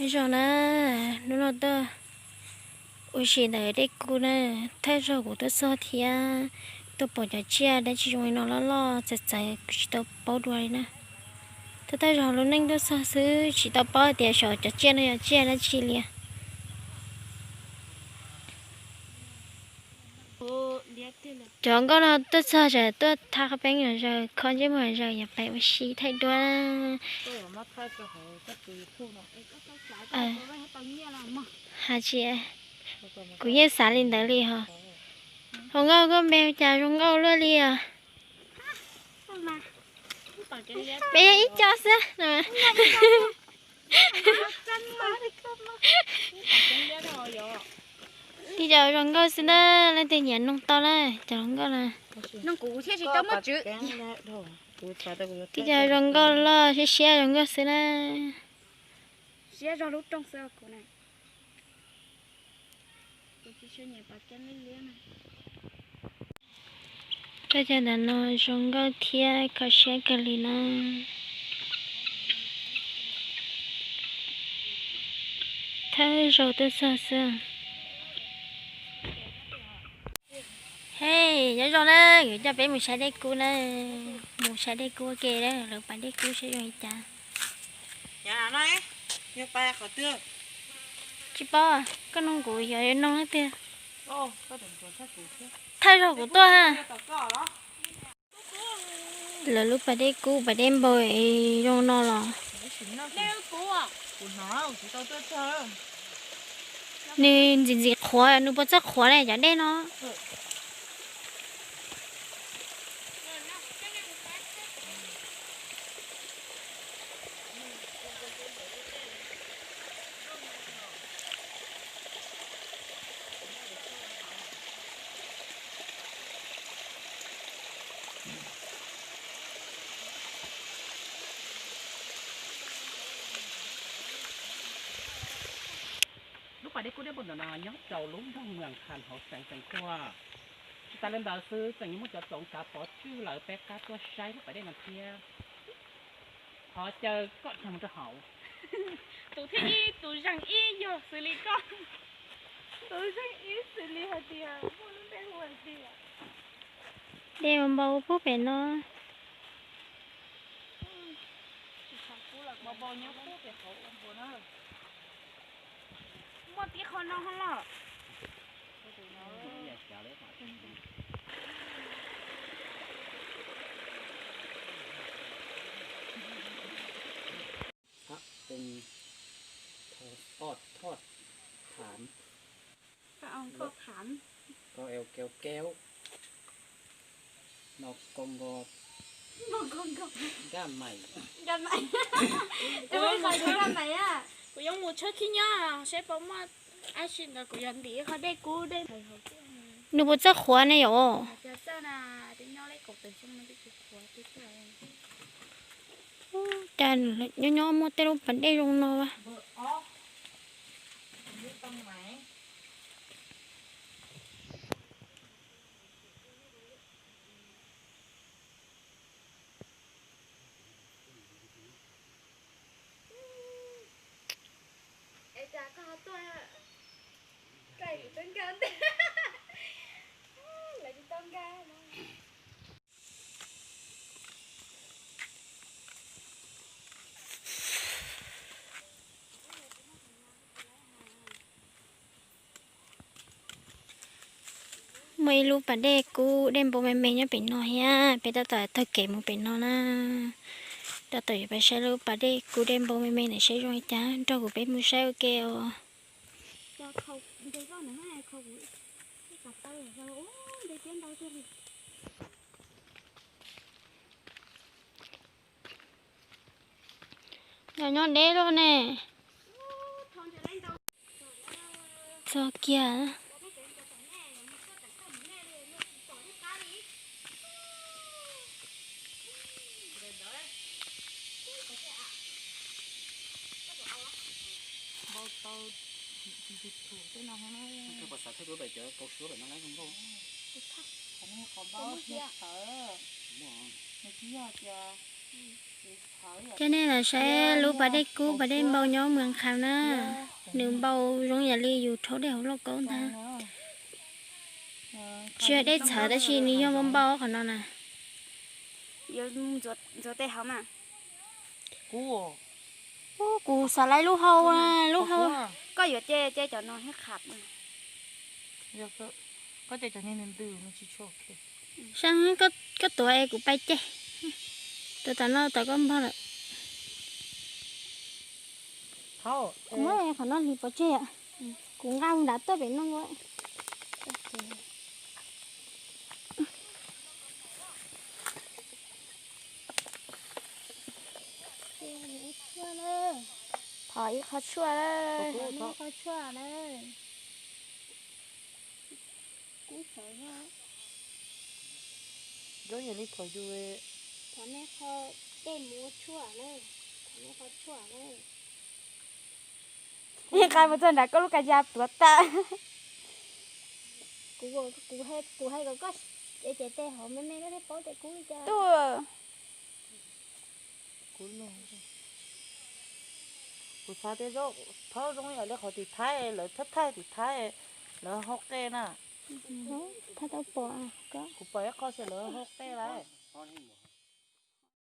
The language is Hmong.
Nyob zoo na, hnub no tuaj ua si ntawm dej kub na, thawj zaug kuv tuaj txog thiab tuaj pom cov tsiaj dab tsi zoo li no loj loj txawv txawv kuv tsis tau paub dua li na. Thawj thawj zaug lub neej tuaj txog xwb tsis tau paub tias saum cov tsiaj no yog tsiaj dab tsi li. Cov nkauj no tuaj txog tseem tuaj thab qhov peeb zom zaws, kho ntsej muag zom zaws, yuav pais ua si thaij duab. Hais tsis, kuv yeej xav li ntawd li hos. Hluas nkauj, koj npe hu cas zoo nkauj luaj li os? Peb yog ib co xwb. Ib co zoo nkauj xwb na, leej twg nyiam noog tau na, cov hluas nkauj na. Ib co zoo nkauj loj siab siab zoo nkauj xwb na. Koj cov ntawm no zoo nkauj thiab kho siab kawg li na. Thawj zaug tuaj txog xwb. Hej, nyob zoo na, kuv coj peb mus saib dej kub na. Mus saib dej kub ua ke, lawv pais dej kub saib zoo li cas. Tsis paub, koj nug kuv yog nug leej twg. Thawj zaug kuv tuaj ha. Lawv lub pas dej kub pas dej npau zoo no los. Nws ntxim ntxim qhuav, nws puas txawj qhuav ne cov dej no? Lub pas dej kub dej npau ntawm no nyob rau lub nroog Mws Khas hauv xeev Xeev Khuam. Tsis tas li ntawd xwb tseem yuav muaj cov txoov kav pov tswj lawv peb qab tuaj saib lub pas dej no thiab. Qhov chaw kom tag mus rau hauv. Tus thib ib, tus zeeg ib yog xws li koj. Tus zeeg ib xws li hais tias muaj lub npe hu hais tias dej npau pug pem no. Npau nyob pug pem hauv ua npua na. Muaj tib qho no hos los. Thab Pees Thoj Thoj Tham. Koj eo keo keo. No koo nko. Nkaj maim. Kuv yuav mus tshawb khib nyob seb puas muaj ab tsi ntawd kuv yuav ntim qhov dej kub dej. Nws puas txawj qhuav ne yom? Cas nyob nyob muaj tej lub pas dej zoo no. Es cas koj ho tuaj, koj kuv twb nkag ntej, lawv tsis tau nkag. Muaj ib lub pas dej kub dej npau me me nyob pem no thiab, peb tab tom taug kev mus pem no na. Tab tom yuav peb saib lub pas dej kub dej npau me me ntawm saib zoo li cas, nrog kuv peb mus saib ua ke os. Nyob nyob deb luaj ne. Txog kiag. Npau tau tsis tshum tej no. Koj puas xav thaij kuv pem cov kau suab pem no lawm zoo nkauj? Qhov no qhov npau tawv, nws tsis yog tias Coj nej los saib lub pas dej kub pas dej npau nyob Moos Kham na. Nws npau zoo yam li yus rhaub dej hauv lauj kaub ntag. Tsis yog dej txhawv tab sis nws yog npau npau qhov no na. Ntxuav tej hauv mas. Kuv xav laib lub hau, lub hau. Koj yuav ce ce cov no thiab kham. Koj ce cov ntws ntws no tsis tshua ok. Saib, koj tuav es kuv pais ce. Tuav tom no tom koj npog lawm. Kuv muab qhov no hliv pov tseg. Kuv nqa mus nram tuaj pem no. Thov ib qho tshuaj lawm. Thov nej qho tshuaj lawm. Kub xav zoo yam li thov yus. Thov nej qho tej muab tshuaj lawm. Thov nej qho tshuaj lawm. Ib qai mus txog nram koj lub kas ya tuav tas. Kuv, kuv, kuv hais kom koj cev cev tes hauv me me koj thiaj paub tias kub li cas. Tuaj. Kuv xav tias zaub phaub zoo yam li qhov tim Thaib, lawv thaij thaij tim Thaib, lawv hau qe na. Thaij tau pom. Kuv pom ib qho xwb lawv hau qe lawm.